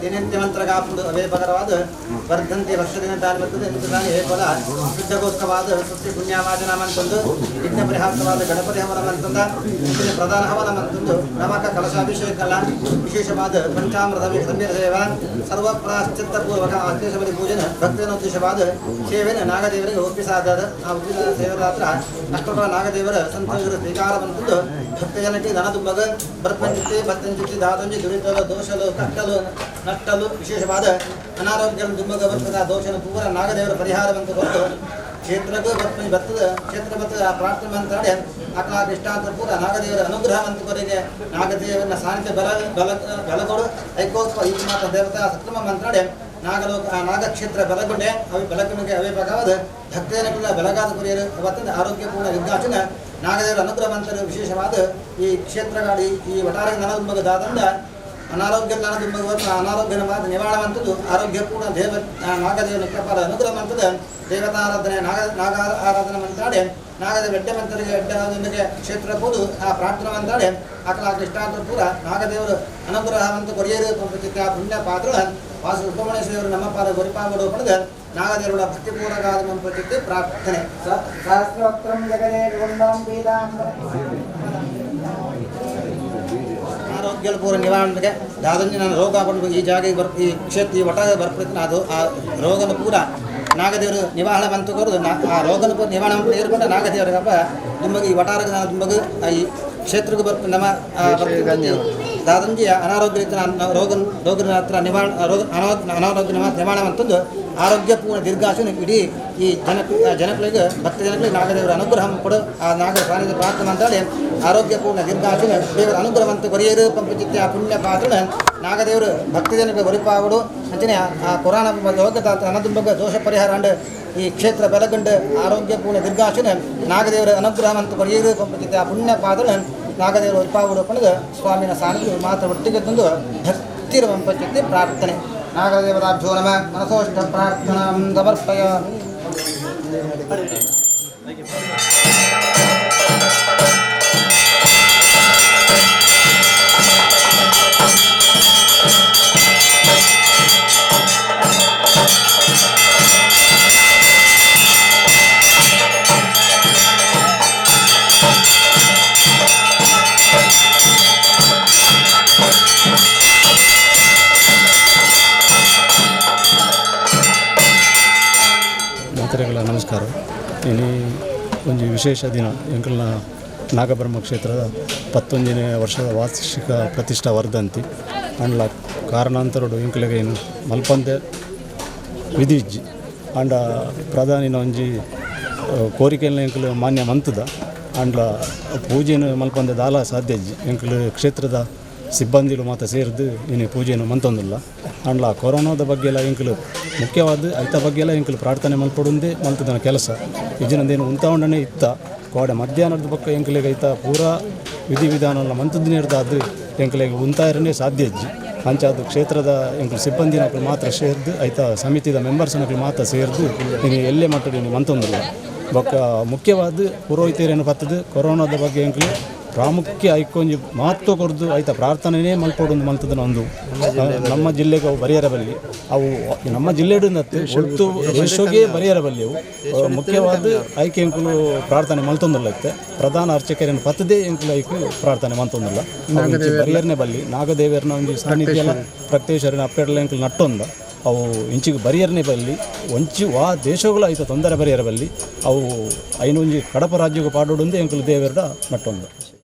ದಿನನಿತ್ಯ ಮಂತ್ರಗಾಪುಂಡು ಅವೇ ಬಗರವಾದ ವರ್ಧಂತಿ ವರ್ಷ ದಿನ ದಾನಿ ಬರ್ತದೆ ಇಂತಾನೆ ಏಪಲ ಶುದ್ಧಗೋತ್ಸವಾದ ಸಸ್ಯ ಪುಣ್ಯವಾಚನ ಮಂತಂದು ವಿಘ್ನ ಪರಿಹಾರವಾದ ಗಣಪತಿ ಹವನ ಮಂತಂದ ಪ್ರಧಾನ ಹವನ ಮಂತಂದು ನಮಕ ಕಲಶಾಭಿಷೇಕಲ್ಲ ವಿಶೇಷವಾದ ಪಂಚಾಮೃತ ದೇವ ಸರ್ವ ಪ್ರಾಶ್ಚಿತ್ತ ಪೂರ್ವಕ ಆಶ್ಲೇಷಬಲಿ ಪೂಜನ ಭಕ್ತನೋದ್ದೇಶವಾದ ಸೇವೆಯನ್ನು ನಾಗದೇವರಿಗೆ ಒಪ್ಪಿಸಾದ ಆ ಒಪ್ಪಿದ ಸೇವರಾತ್ರ ಅಷ್ಟೊಬ್ಬ ನಾಗದೇವರ ಸಂತೋಷರ ಸ್ವೀಕಾರ ಬಂತಂದು ಭಕ್ತಜನಕ್ಕೆ ಧನದುಂಬಗ ಬರ್ಪಂಚಿತಿ ಭಕ್ತಂಚಿತಿ ದಾತಂಜಿ ದುರಿತಲು ದೋಷಲು ಕಟ್ಟಲು ನಟ್ಟಲು ವಿಶೇಷವಾದ ಅನಾರೋಗ್ಯ ದುಂಬಗ ಬರ್ತದ ದೋಷನ ಪೂರ ನಾಗದೇವರ ಪರಿಹಾರವಂತ ಕೊಟ್ಟು ಕ್ಷೇತ್ರಕ್ಕೂ ಬರ್ಪಂಜಿ ಬರ್ತದ ಕ್ಷೇತ್ರ ಬರ್ತದ ಆ ಪ್ರಾರ್ಥನೆ ಮಂತಾಡಿ ಅಕಲಾ ಇಷ್ಟಾಂತ ಪೂರ ನಾಗದೇವರ ಅನುಗ್ರಹ ಮಂತಕೊರಿಗೆ ನಾಗದೇವನ ಸಾನ್ನಿಧ್ಯ ಬಲ ಬಲ ಬಲಗೊಡು ಐಕೋತ್ವ ಈ ಮಾತ್ರ ದೇವತಾ ಸಕ್ರಮ ಮಂತ್ರಾಡಿ ನಾಗಲೋಕ ಆ ನಾಗಕ್ಷೇತ್ರ ಬಲಗೊಂಡೆ ಅವಿ ಬೆಳಕಿನಿಗೆ ಅವೇ ಭಾಗವಾದ ಭಕ್ತಜನಕುಲ ಬೆಳಗಾದ ಕುರಿಯರು ಅವತ್ತಿನ ಆರೋಗ್ಯಪೂರ್ಣ ವಿದ್ಯಾಚನ ನಾಗದೇವರ ಅನುಗ್ರಹ ಮಂತ್ರ ವಿಶೇಷವಾದ ಈ ಕ್ಷೇತ್ರಗಾಡಿ ಈ ವಟಾರಕ್ಕೆ ನನದುಂಬಗ ದಾದಂದ ಅನಾರೋಗ್ಯ ನನದುಂಬಗ ಅನಾರೋಗ್ಯ ನಿವಾರಣೆ ಮಂತದ್ದು ಆರೋಗ್ಯಪೂರ್ಣ ದೇವ ನಾಗದೇವನ ಕೃಪಾದ ಅನುಗ್ರಹ ಮಂತದ ದೇವತಾರಾಧನೆ ನಾಗ ನಾಗ ಆರಾಧನೆ ಮಂತಾಡಿ ನಾಗದೇವ ಎಡ್ಡೆ ಮಂತರಿಗೆ ಎಡ್ಡದೊಂದಿಗೆ ಕ್ಷೇತ್ರ ಕೂಡು ಆ ಪ್ರಾರ್ಥನೆ ಮಂತಾಡಿ ಅಕಲ ಇಷ್ಟಾಂತ ಪೂರ ನಾಗದೇವರು ಅನುಗ್ರಹ ಮಂತು ಕೊರಿಯರು ಪಂಪಚಿತ್ತ ಪುಣ್ಯ ಪಾತ್ರ ವಾಸು ಸುಬ್ರಹ್ಮಣ್ಯೇಶ್ವರರು ನಮ್ಮ ಪಾದ ಗೊರಿಪಾಂಗಡು ಪಡೆದ ನಾಗದೇವರ ಭಕ್ತಿಪೂರ್ವಕ ಮಂಪಚಿತ್ತೆ ಪ್ರಾರ್ಥನೆ. ಆರೋಗ್ಯ ಪೂರ ನಿವಾರಣೆಗೆ ದಾದಂಜಿ ನಾನು ರೋಗ ಪಡೆದು ಈ ಜಾಗೆಗೆ ಬರ್ ಈ ಕ್ಷೇತ್ರ ಈ ಒಟ್ಟಾಗ ಬರ್ಪಡಿನ ಅದು ಆ ರೋಗನ ಪೂರ ನಾಗದೇವರು ನಿವಾರಣೆ ಬಂತು ಕೊರೋದು ಆ ರೋಗನ ಪೂರ ನಿವಾರಣೆ ಏರ್ಕೊಂಡ ನಾಗದೇವರಿಗಪ್ಪ ದುಂಬಗ ಈ ವಟಾರಕ್ಕೆ ನಾನು ದುಂಬಗ ಈ ಕ್ಷೇತ್ರಕ್ಕೆ ಬರ್ಪ ನಮ್ಮ ದಾದಂಜಿ ಅನಾರೋಗ್ಯ ರೋಗ ರೋಗದ ಹತ್ರ ನಿವಾರಣ ರೋಗ ಅನಾರೋಗ್ಯ ನಿವಾರಣೆ ಅಂತಂದು ಆರೋಗ್ಯಪೂರ್ಣ ದೀರ್ಘಾಶನ ಇಡೀ ಈ ಜನಗಳಿಗೆ ಭಕ್ತ ಜನಗಳಿಗೆ ನಾಗದೇವರ ಅನುಗ್ರಹ ಕೊಡು ಆ ನಾಗರ ಸಾನ್ನಿಧ್ಯ ಪ್ರಾರ್ಥನೆ ಅಂತೇಳಿ ಆರೋಗ್ಯಪೂರ್ಣ ದೀರ್ಘಾಶನ ದೇವರ ಅನುಗ್ರಹವಂತ ಕೊರಿಯರು ಪಂಪಚಿತ್ಯ ಆ ಪುಣ್ಯ ಪಾತ್ರ ನಾಗದೇವರು ಭಕ್ತ ಜನಗಳಿಗೆ ಒರಿಪಾಗುಡು ಅಂಚನೆ ಆ ಕೊರೋನಾ ರೋಗದ ಅನದುಂಬಗ ದೋಷ ಪರಿಹಾರ ಅಂಡ್ ಈ ಕ್ಷೇತ್ರ ಬೆಲಗಂಡು ಆರೋಗ್ಯಪೂರ್ಣ ದೀರ್ಘಾಶನ ನಾಗದೇವರ ಅನುಗ್ರಹವಂತ ಕೊರಿಯರು ಪಂಪಚಿತ್ಯ ಆ ಪುಣ್ಯ ಪಾತ್ರ ನಾಗದೇವರು ಒರಿಪಾಗುಡು ಪಡೆದು ಸ್ವಾಮಿನ ಸಾನ್ನಿಧ್ಯ ಮಾತ್ರ ಒಟ್ಟಿಗೆ ತಂದು ಭಕ್ತಿರ ಪಂಪಚಿತ್ಯ ಪ್ರಾರ್ಥನೆ. ನಾಗದೇವತಾಭ್ಯೋ ನಮಃ ಮನಸೋಷ್ಟ ಪ್ರಾರ್ಥನಾ ಸಮರ್ಪಯಾಮಿ. ಮಾತ್ರೆಗಳ ನಮಸ್ಕಾರ. ಇಲ್ಲಿ ಒಂದು ವಿಶೇಷ ದಿನ ಎಂಕಲ್ನ ನಾಗಬ್ರಹ್ಮ ಕ್ಷೇತ್ರದ 11ನೇ ವರ್ಷದ ವಾರ್ಷಿಕ ಪ್ರತಿಷ್ಠಾ ವರ್ಧಂತಿ ಅಂಡ್ಲ ಕಾರಣಾಂತರಡು ಎಂಕಲೆಗೆ ಏನು ಮಲ್ಪಂದೆ ವಿಧಿ ಇಜ್ಜಿ ಅಂಡ ಪ್ರಧಾನಿನ ಒಂಜಿ ಕೋರಿಕೆಯನ್ನು ಎಂಕಲು ಮಾನ್ಯ ಮಂತದ ಅಂಡ್ಲ ಪೂಜೆಯನ್ನು ಮಲ್ಪಂದೆ ದಾಲ ಸಾಧ್ಯ ಇಜ್ಜಿ ಎಂಕಲು ಕ್ಷೇತ್ರದ ಸಿಬ್ಬಂದಿಲು ಮಾತ್ರ ಸೇರಿದು ಇನ್ನು ಪೂಜೆಯನ್ನು ಮಂತೊಂದಿಲ್ಲ ಅಂಡ್ಲ ಕೊರೋನಾದ ಬಗ್ಗೆ ಎಲ್ಲ ಎಂಕಲು ಮುಖ್ಯವಾದ ಐತ ಬಗ್ಗೆ ಎಲ್ಲ ಎಂಕಲು ಪ್ರಾರ್ಥನೆ ಮಲ್ಪಡುಂದೇ ಮಲ್ತದನ ಕೆಲಸ ಇಜ್ಜಿನಂದೇನು ಉಂತಾವಣನೆ ಇತ್ತ ಕೋಡೆ ಮಧ್ಯಾಹ್ನದ ಪಕ್ಕ ಎಂಕಲಿಗೆ ಐತ ಪೂರಾ ವಿಧಿವಿಧಾನ ಎಲ್ಲ ಮಂತದ ಎಂಕಲಿಗೆ ಉಂತಾಯರನೇ ಸಾಧ್ಯ ಇಜ್ಜಿ ಅಂಚಾದ ಕ್ಷೇತ್ರದ ಎಂಕಲು ಸಿಬ್ಬಂದಿನಕಲು ಮಾತ್ರ ಸೇರ್ದು ಐತ ಸಮಿತಿದ ಮೆಂಬರ್ಸ್ನಕಲು ಮಾತ್ರ ಸೇರ್ದು ಇನ್ನು ಎಲ್ಲೇ ಮಟ್ಟದ ಇನ್ನು ಮಂತೊಂದಿಲ್ಲ ಬೊಕ್ಕ ಮುಖ್ಯವಾದ ಪುರೋಹಿತರೇನು ಬರ್ತದೆ ಕೊರೋನಾದ ಬಗ್ಗೆ ಎಂಕಲು ಪ್ರಾಮುಖ್ಯ ಐಕೊಂಜಿ ಮಹತ್ವ ಕೊರ್ದು ಐತ ಪ್ರಾರ್ಥನೆನೇ ಮಲ್ಪೊಡೊಂದು ಮಲ್ತದನ ಒಂದು ನಮ್ಮ ಜಿಲ್ಲೆಗೆ ಅವು ಬರಿಯರ ಬಲ್ಲಿ ಅವು ನಮ್ಮ ಜಿಲ್ಲೆಡು ಒಟ್ಟು ದೇಶಕ್ಕೆ ಬರಿಯರ ಬಲ್ಲಿ ಅವು ಮುಖ್ಯವಾದ ಐಕೆ ಎಂಕುಲು ಪ್ರಾರ್ಥನೆ ಮಲ್ತೊಂದಿಲ್ಲ ಇತ್ತೆ ಪ್ರಧಾನ ಅರ್ಚಕರೇನು ಪತ್ತದೇ ಎಂಕುಲು ಐಕು ಪ್ರಾರ್ಥನೆ ಮಲ್ತೊಂದಿಲ್ಲ ಬರಿಯರ್ನೇ ಬಲ್ಲಿ ನಾಗದೇವರನ ಒಂದು ಸಾನ್ನಿಧ್ಯ ಎಲ್ಲ ಪ್ರತ್ಯೇಶ್ವರನ ಅಪ್ಪೆಡಲ ಎಂಕುಲು ನಟ್ಟೊಂದ ಅವು ಇಂಚಿಗೆ ಬರಿಯರ್ನೇ ಬಲ್ಲಿ ಒಂಚಿ ವಾ ದೇಶಗಳು ಐತ ತೊಂದರೆ ಬರಿಯರ ಬಲ್ಲಿ ಅವು ಐನೊಂಜಿ ಕಡಪ ರಾಜ್ಯಕ್ಕೆ ಪಾಡೋಡೊಂದು ಎಂಕುಲು ದೇವರ ನಟ್ಟೊಂದು.